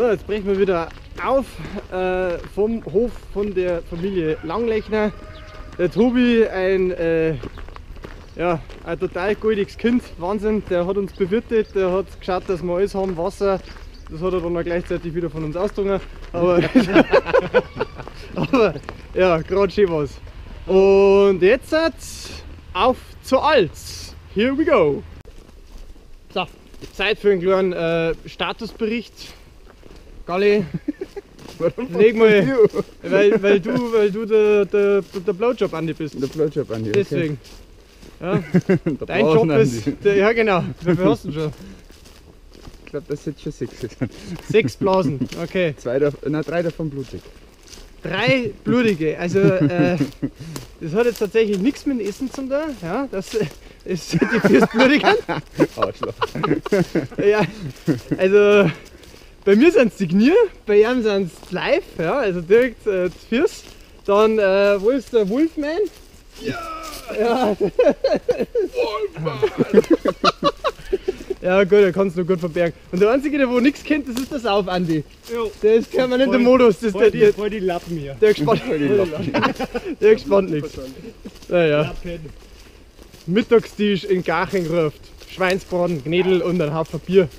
So, jetzt brechen wir wieder auf vom Hof von der Familie Langlechner. Der Tobi, ein total goldiges Kind, Wahnsinn, der hat uns bewirtet, der hat geschaut, dass wir alles haben, Wasser, das hat er dann auch gleichzeitig wieder von uns ausgetrunken, aber, aber ja, gerade schön was. Und jetzt auf zur Alz, here we go! So, Zeit für einen kleinen Statusbericht. Galli, leg mal, weil du der Blowjob Andi bist. Der Blowjob Andi, okay. Deswegen. Ja. Dein Job ist, ja genau, wie viel hast du denn schon? Ich glaube, das sind schon 6. 6 Blasen, okay. 3 davon blutig. 3 blutige, also das hat jetzt tatsächlich nichts mit dem Essen zu tun, ja, das ist die 4 blutigen. Arschloch. Ja, also bei mir sind es die Knie, bei ihm sind es live, ja, also direkt die Füße. Dann, wo ist der Wolfman? Ja! Ja. Wolfman! Ja gut, er kann es nur gut verbergen. Und der Einzige, der wo nichts kennt, das ist der Sauf Andi. Jo. Der ist permanent im Modus. Das voll, ist der, voll die Lappen hier. Der gespannt, der gespannt nichts. Naja. Mittagstisch in Garching ruft. Schweinsbraten, Gnädel und ein Haufen Bier.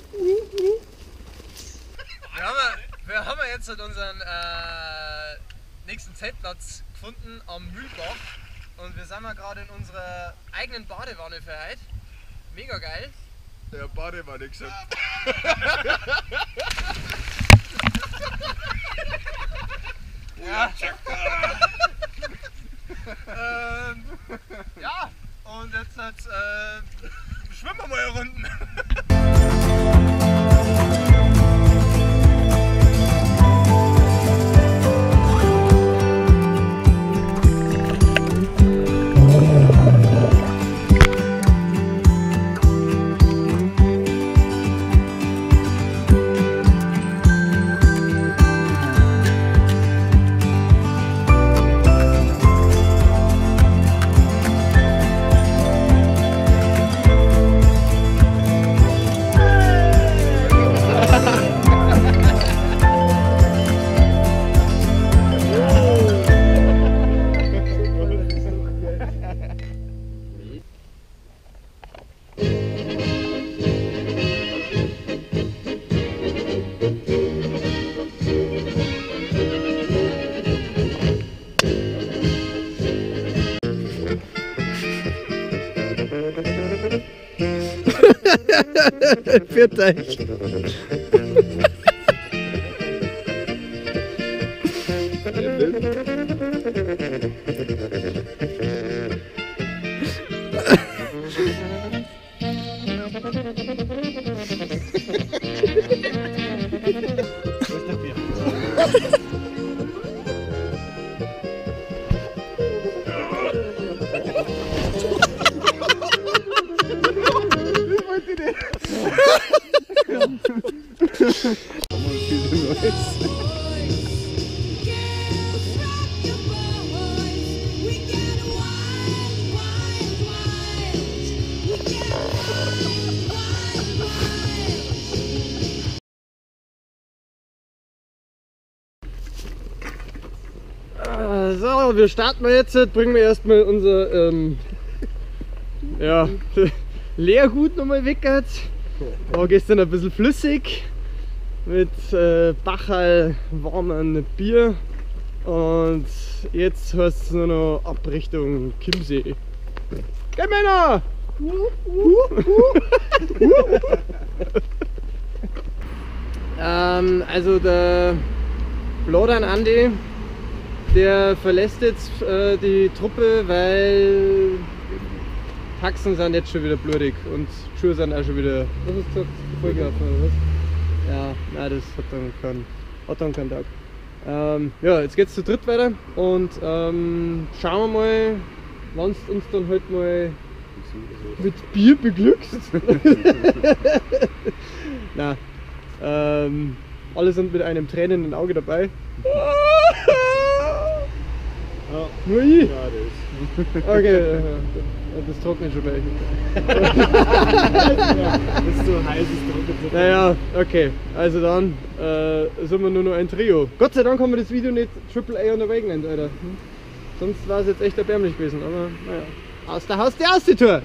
Wir haben jetzt halt unseren nächsten Zeltplatz gefunden am Mühlbach. Und wir sind mal gerade in unserer eigenen Badewanne für heute. Mega geil. Der Badewanne gesagt. Ja. Ja, und jetzt schwimmen wir mal eine Runde. Pfiat euch. So, wir starten mal jetzt, bringen wir erstmal unser Leergut nochmal weg. War gestern ein bisschen flüssig mit Bachal warmen Bier und jetzt heißt es nur noch ab Richtung Chiemsee. Geh Männer! Also der Blodern Andi, der verlässt jetzt die Truppe, weil Taxen sind jetzt schon wieder blutig und Schuhe sind auch schon wieder, was hast du gesagt, vollgelaufen oder was? Ja, nein, das hat dann keinen Tag. Ja, jetzt geht's zu dritt weiter und schauen wir mal, wann es uns dann halt mal mit Bier beglückst. Nein, alle sind mit einem tränenden Auge dabei. Ja. Nur ich? Ja, das. Okay, das trocknet schon gleich. Das ist so heiß, es trocknet. Naja, okay. Also dann sind wir nur noch ein Trio. Gott sei Dank haben wir das Video nicht Triple A on the Way genannt, Alter. Sonst war es jetzt echt erbärmlich gewesen, aber naja. Aus der Haus, die Aussicht-Tour!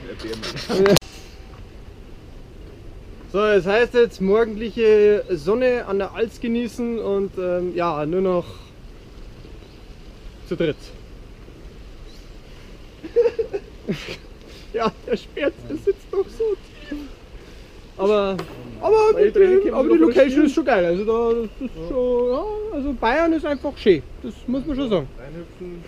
Erbärmlich. So, das heißt jetzt morgendliche Sonne an der Alz genießen und ja, nur noch zu dritt. Ja, der Schmerz, der sitzt doch so tief. Aber die Location ist schon geil. Also da, das ist schon, ja, also Bayern ist einfach schön. Das muss man schon sagen. Reinhüpfen.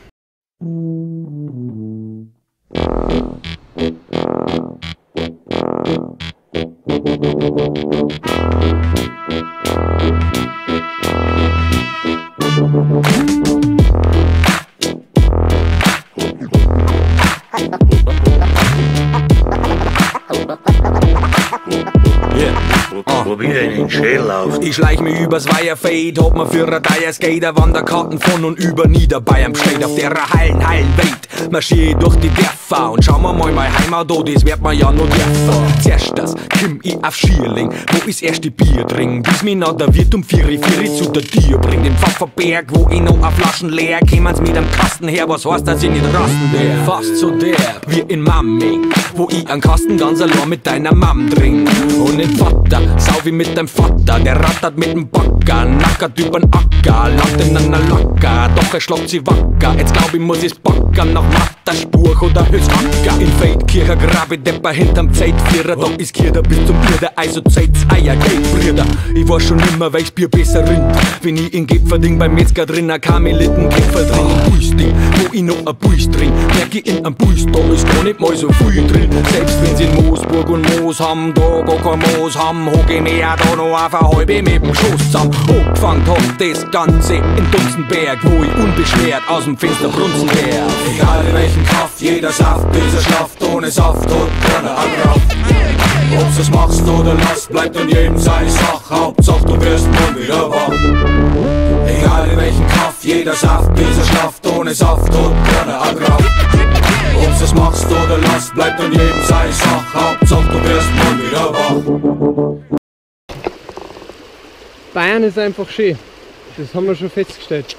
Probier den Schädel auf. Ich schleich mich übers Weiherfeld, hab mir für a Deier Skater Wanderkarten von und über Niederbayern bestellt. Auf derer heilen, heilen Welt marschier ich durch die Dörfer und schau mir mal meine Heimat an, das werd man ja noch dürfen. Zuerst das komm ich auf Schierling, wo ich's erste Bier trink, bis mich noch der Wirt um 4:04 zu der Tür bringt. Im Pfafferberg, wo ich noch a Flaschen leer, kämen's mit am Kasten her, was heißt, dass ich nicht rasten darf. Fast so derb wie in Mamming, wo ich an Kasten ganz allein mit deiner Mam trink. Und den Vater, sau wie mit deinem Vater, der rattert mit dem Bagger, nackert übern Acker, langt in einer Lacker, doch er schlagt sie wacker. Jetzt glaub ich, muss ich's backern, nach Mattersburg oder Höchstacker. In Feldkircher Grabe, Depper hinterm Zeitvierer, da ist Kirder bis zum Bier, also Zeit's Eier, geht, Brüder. Ich weiß schon immer, welches Bier besser rinnt, wenn ich in Gipferding beim Metzger drin, a Kamelitten Kipferl drin, im Buisding, wo ich noch a Buis trink, merk ich in am Buis, da ist gar nicht mal so viel drin. Selbst wenn sie in Moosburg und Moos haben, da gar kein Moos haben, hock ich mir da noch auf a halbe mit dem Schoß zusammen. Angefangen hat das Ganze in Dunzenberg, wo ich unbeschwert aus dem Fenster brunzen darf. Egal in welchem Kaff, jeder Saft, bis er schlaft, ohne Saft hat keiner Anraff. Ob's du's machst oder lass, bleibt an jedem seine Sache, Hauptsache du wirst morgen wieder wach. Egal in welchem Kaff, jeder Saft, bis er schlaft, ohne Saft hat keiner Anraff. Ob's du's machst oder lass, bleibt an jedem seine Sache, Hauptsache du wirst morgen wieder wach. Bayern ist einfach schön, das haben wir schon festgestellt.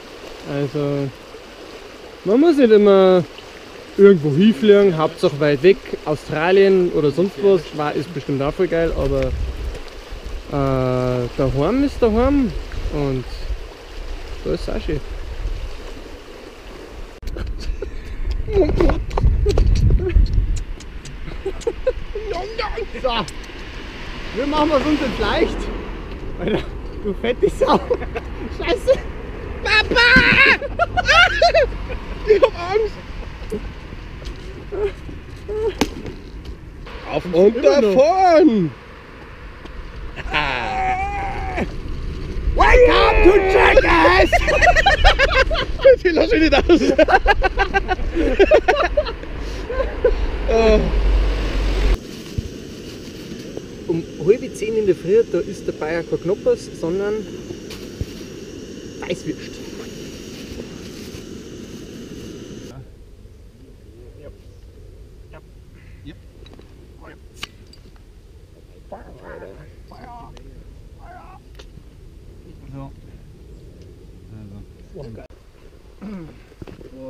Also man muss nicht immer irgendwo hinfliegen, Hauptsache weit weg, Australien oder sonst was, war, ist bestimmt auch voll geil, aber daheim ist daheim und da ist es auch schön. So, wir machen es uns jetzt leicht. Alter, du fette Sau. Scheiße. Papa! Ich hab Angst. Auf und davon! Welcome to Jackass! Die lass ich nicht aus. Um 9:30 in der Früh, da ist der Bayer kein Knoppers, sondern Weißwürst.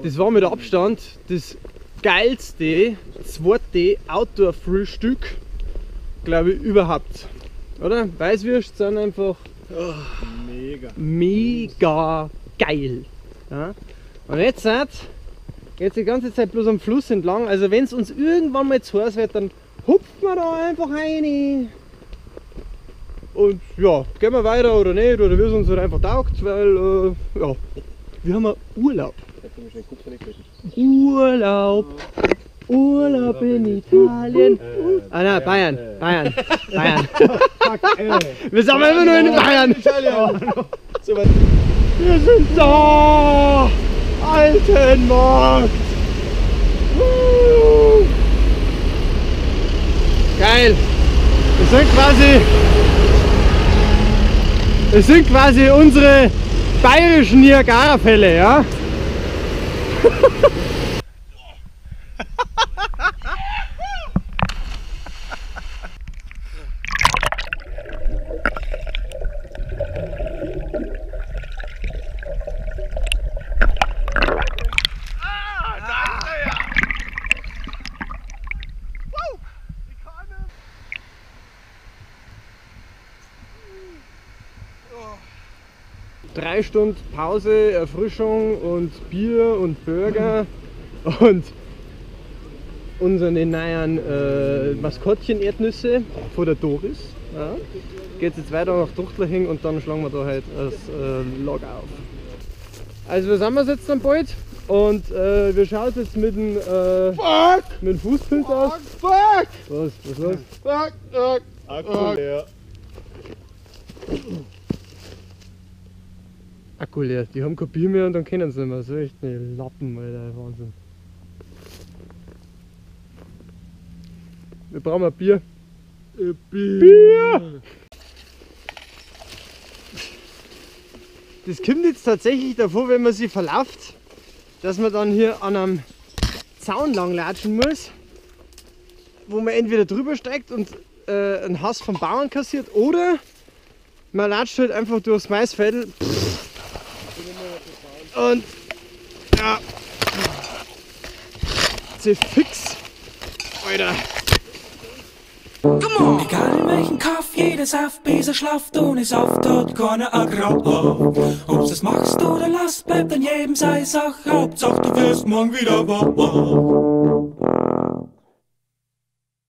Das war mit Abstand das geilste zweite Outdoor-Frühstück, glaube ich, überhaupt. Oder? Weißwürste sind einfach mega, mega geil. Ja? Und jetzt die ganze Zeit bloß am Fluss entlang. Also wenn es uns irgendwann mal zu heiß wird, dann hupft man da einfach rein. Und ja, gehen wir weiter oder nicht, oder wie es uns halt einfach taugt, weil ja, wir haben ja Urlaub. Urlaub, Urlaub in Italien. Ah nein, Bayern, Bayern, Bayern. Wir sind aber immer nur in Bayern. Wir sind da! Altenmarkt! Geil! Das sind quasi unsere bayerischen Niagarafälle, ja? Drei Stunden Pause, Erfrischung und Bier und Burger und unsere neuen Maskottchen-Erdnüsse von der Doris. Ja. Geht jetzt weiter nach Truchtlaching und dann schlagen wir da halt das Log auf. Also wir sind jetzt dann bald und wir schauen jetzt mit dem, mit dem Fußpilz aus. Fuck! Was? Was los? Fuck! Fuck! Akku leer. Akku leer. Die haben kein Bier mehr und dann kennen sie nicht mehr. So echt eine Lappen, Alter. Wahnsinn. Wir brauchen ein Bier. Bier! Bier! Das kommt jetzt tatsächlich davor, wenn man sich verlauft, dass man dann hier an einem Zaun lang latschen muss, wo man entweder drüber steigt und einen Hass vom Bauern kassiert, oder man latscht halt einfach durchs Maisfeld und ja, sie fix, Alter. Come on! Egal in welchem Kaff, jeder Saft, Beser schlaft ohne Saft, hat keiner a Grau. Ob's das machst oder lass, bleibt an jedem sei Sache. Hauptsache du wirst morgen wieder wach.